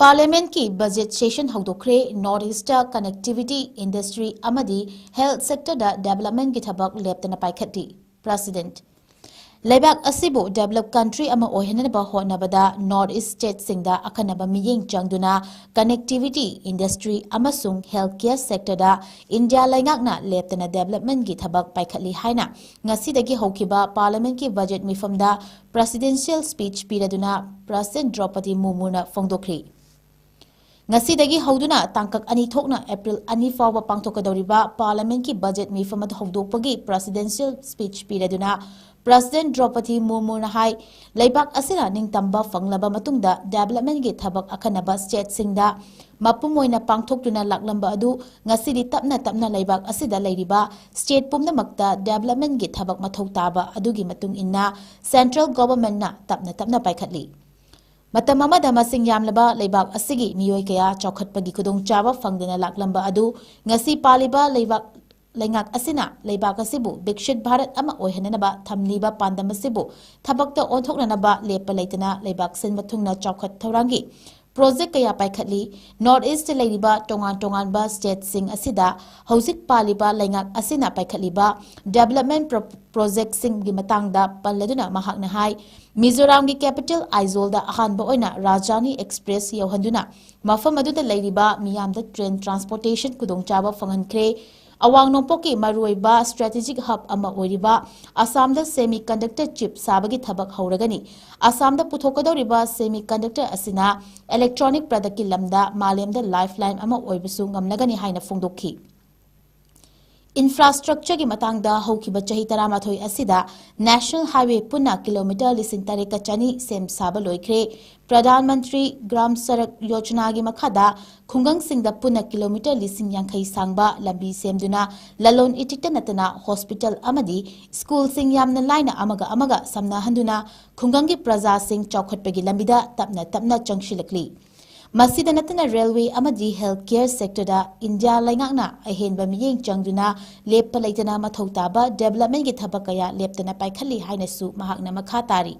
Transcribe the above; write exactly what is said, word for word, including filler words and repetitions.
Parliament ꯀꯤ budget session ꯍꯧꯗꯣꯛꯈ꯭ꯔꯦ꯫ North East ꯇ connectivity, industry ꯑꯃꯗꯤ health sector ꯗ development ꯀꯤ ꯊꯕꯛ ꯂꯦꯞꯇꯅ ꯄꯥꯏꯈꯠꯂꯤ꯫ President꯫ ꯂꯩꯕꯥꯛ ꯑꯁꯤꯕꯨ developed country ꯑꯃ ꯑꯣꯏꯍꯟꯅꯕ ꯍꯣꯠꯅꯕꯗ North East state ꯁꯤꯡꯗ ꯑꯈꯟꯅꯕ ꯃꯤꯠꯌꯦꯡ ꯆꯪꯗꯨꯅ connectivity, industry ꯑꯃꯁꯨꯡ health care sector ꯗ ꯏꯟꯗꯤꯌꯥ ꯂꯩꯉꯥꯛꯅ ꯂꯦꯞꯇꯅ development ꯀꯤ ꯊꯕꯛ ꯄꯥꯏꯈꯠꯂꯤ ꯍꯥꯏꯅ ꯉꯁꯤꯗꯒꯤ ꯍꯧꯈꯤꯕ Parliament ꯀꯤ budget ꯃꯤꯐꯝꯗ presidential speech ꯄꯤꯔꯗꯨꯅ President ꯗ꯭ꯔꯧꯄꯗꯤ ꯃꯨꯔꯃꯨꯅ ꯐꯣꯡꯗꯣꯛꯈ꯭ꯔꯤ꯫ ꯉꯁꯤꯗꯒꯤ ꯍꯧꯗꯨꯅ ꯇꯥꯡꯀꯛ ꯑꯅꯤ ꯊꯣꯛꯅ April ꯑꯅꯤ ꯐꯥꯎꯕ ꯄꯥꯡꯊꯣꯛꯀꯗꯧꯔꯤꯕ Parliament ꯀꯤ budget ꯃꯤꯐꯝ ꯑꯗꯨ ꯍꯧꯗꯣꯛꯄꯒꯤ presidential speech ꯄꯤꯔꯗꯨꯅ President ꯗ꯭ꯔꯧꯄꯗꯤ ꯃꯨꯔꯃꯨꯅ ꯍꯥꯏ, ꯂꯩꯕꯥꯛ ꯑꯁꯤꯅ ꯅꯤꯡꯇꯝꯕ ꯐꯪꯂꯕ ꯃꯇꯨꯡꯗ development ꯀꯤ ꯊꯕꯛ ꯑꯈꯟꯅꯕ state ꯁꯤꯡꯗ ꯃꯄꯨꯝ ꯑꯣꯏꯅ ꯄꯥꯡꯊꯣꯛꯇꯨꯅ ꯂꯥꯛꯂꯝꯕ ꯑꯗꯨ ꯉꯁꯤꯗꯤ ꯇꯞꯅ ꯇꯞꯅ ꯂꯩꯕꯥꯛ ꯑꯁꯤꯗ ꯂꯩꯔꯤꯕ state ꯄꯨꯝꯅꯃꯛꯇ development ꯀꯤ ꯊꯕꯛ ꯃꯊꯧ ꯇꯥꯕ ꯑꯗꯨꯒꯤ ꯃꯇꯨꯡ ꯏꯟꯅ central government ꯅ ꯇꯞꯅ ꯇꯞꯅ ꯄꯥꯏꯈꯠꯂꯤ꯫ ꯃꯇꯝ ꯑꯃꯗ ꯃꯁꯤꯡ ꯌꯥꯝꯂꯕ ꯂꯩꯕꯥꯛ ꯑꯁꯤꯒꯤ ꯃꯤꯑꯣꯏ ꯀꯌꯥ ꯆꯥꯎꯈꯠꯄꯒꯤ ꯈꯨꯗꯣꯡꯆꯥꯕ ꯐꯪꯗꯅ ꯂꯥꯛꯂꯝꯕ ꯑꯗꯨ ꯉꯁꯤ ꯄꯥꯜꯂꯤꯕ ꯂꯩꯕꯥꯛ, ꯂꯩꯉꯥꯛ ꯑꯁꯤꯅ ꯂꯩꯕꯥꯛ ꯑꯁꯤꯕꯨ ꯕꯤꯛꯁꯤꯠ ꯚꯥꯔꯠ ꯑꯃ ꯑꯣꯏꯍꯟꯅꯅꯕ ꯊꯝꯂꯤꯕ ꯄꯥꯟꯗꯝ ꯑꯁꯤꯕꯨ ꯊꯕꯛꯇ ꯑꯣꯟꯊꯣꯛꯅꯅꯕ ꯂꯦꯞꯄ ꯂꯩꯇꯅ ꯂꯩꯕꯥꯛ ꯁꯤꯟꯕ ꯊꯨꯡꯅ ꯆꯥꯎꯈꯠ ꯊꯧꯔꯥꯡꯒꯤ project ꯀꯌꯥ ꯄꯥꯏꯈꯠꯂꯤ꯫ North East ꯇ ꯂꯩꯔꯤꯕ ꯇꯣꯉꯥꯟ ꯇꯣꯉꯥꯟꯕ state ꯁꯤꯡ ꯑꯁꯤꯗ ꯍꯧꯖꯤꯛ ꯄꯥꯜꯂꯤꯕ ꯂꯩꯉꯥꯛ ꯑꯁꯤꯅ ꯄꯥꯏꯈꯠꯂꯤꯕ development pro-, project ꯁꯤꯡꯒꯤ ꯃꯇꯥꯡꯗ ꯄꯜꯂꯗꯨꯅ ꯃꯍꯥꯛꯅ ꯍꯥꯏ, ꯃꯤꯖꯣꯔꯥꯝꯒꯤ capital ꯑꯥꯏꯖꯣꯜꯗ ꯑꯍꯥꯟꯕ ꯑꯣꯏꯅ ꯔꯥꯖꯙꯥꯅꯤ Express ꯌꯧꯍꯟꯗꯨꯅ ꯃꯐꯝ ꯑꯗꯨꯗ ꯂꯩꯔꯤꯕ ꯃꯤꯌꯥꯝꯗ train transportation ꯈꯨꯗꯣꯡꯆꯥꯕ ꯐꯪꯍꯟꯈ꯭ꯔꯦ꯫ ꯑꯋꯥꯡ ꯅꯣꯡꯄꯣꯛꯀꯤ ꯃꯔꯨꯑꯣꯏꯕ strategic hub ꯑꯃ ꯑꯣꯏꯔꯤꯕ ꯑꯁꯥꯝꯗ semiconductor chip ꯁꯥꯕꯒꯤ ꯊꯕꯛ ꯍꯧꯔꯒꯅꯤ꯫ ꯑꯁꯥꯝꯗ ꯄꯨꯊꯣꯛꯀꯗꯧꯔꯤꯕ semiconductor ꯑꯁꯤꯅ electronic product ꯀꯤ ꯂꯝꯗ ꯃꯥꯂꯦꯝꯗ lifeline ꯑꯃ ꯑꯣꯏꯕꯁꯨ ꯉꯝꯂꯒꯅꯤ ꯍꯥꯏꯅ ꯐꯣꯡꯗꯣꯛꯈꯤ꯫ Infrastructure ꯒꯤ ꯃꯇꯥꯡꯗ ꯍꯧꯈꯤꯕ ꯆꯍꯤ ꯇꯔꯥꯃꯥꯊꯣꯏ ꯑꯁꯤꯗ National Highway ꯄꯨꯟꯅ kilometre ꯂꯤꯁꯤꯡ ꯇꯔꯦꯠꯀ ꯆꯅꯤ ꯁꯦꯝ ꯁꯥꯕ ꯂꯣꯏꯈ꯭ꯔꯦ꯫ ꯄ꯭ꯔꯙꯥꯟ ꯃꯟꯇ꯭ꯔꯤ ꯒ꯭ꯔꯥꯝ ꯁꯔꯛ ꯌꯣꯖꯅꯥꯒꯤ ꯃꯈꯥꯗ ꯈꯨꯡꯒꯪꯁꯤꯡꯗ ꯄꯨꯟꯅ kilometre ꯂꯤꯁꯤꯡ ꯌꯥꯡꯈꯩ ꯁꯥꯡꯕ ꯂꯝꯕꯤ ꯁꯦꯝꯗꯨꯅ ꯂꯂꯣꯟ ꯏꯇꯤꯛꯇ ꯅꯠꯇꯅ hospital ꯑꯃꯗꯤ school ꯁꯤꯡ ꯌꯥꯝꯅ ꯂꯥꯏꯅ ꯑꯃꯒ ꯑꯃꯒ ꯁꯝꯅꯍꯟꯗꯨꯅ ꯈꯨꯡꯒꯪꯒꯤ ꯄ꯭ꯔꯖꯥꯁꯤꯡ ꯆꯥꯎꯈꯠꯄꯒꯤ ꯂꯝꯕꯤꯗ ꯇꯞꯅ ꯇꯞꯅ ꯆꯪꯁꯤꯜꯂꯛꯂꯤ꯫ ꯃꯁꯤꯗ ꯅꯠꯇꯅ railway ꯑꯃꯗꯤ health care sector ꯗ ꯏꯟꯗꯤꯌꯥ ꯂꯩꯉꯥꯛꯅ ꯑꯍꯦꯟꯕ ꯃꯤꯠꯌꯦꯡ ꯆꯪꯗꯨꯅ ꯂꯦꯞꯄ ꯂꯩꯇꯅ ꯃꯊꯧ ꯇꯥꯕ development ꯀꯤ ꯊꯕꯛ ꯀꯌꯥ ꯂꯦꯞꯇꯅ ꯄꯥꯏꯈꯠꯂꯤ ꯍꯥꯏꯅꯁꯨ ꯃꯍꯥꯛꯅ ꯃꯈꯥ ꯇꯥꯔꯤ꯫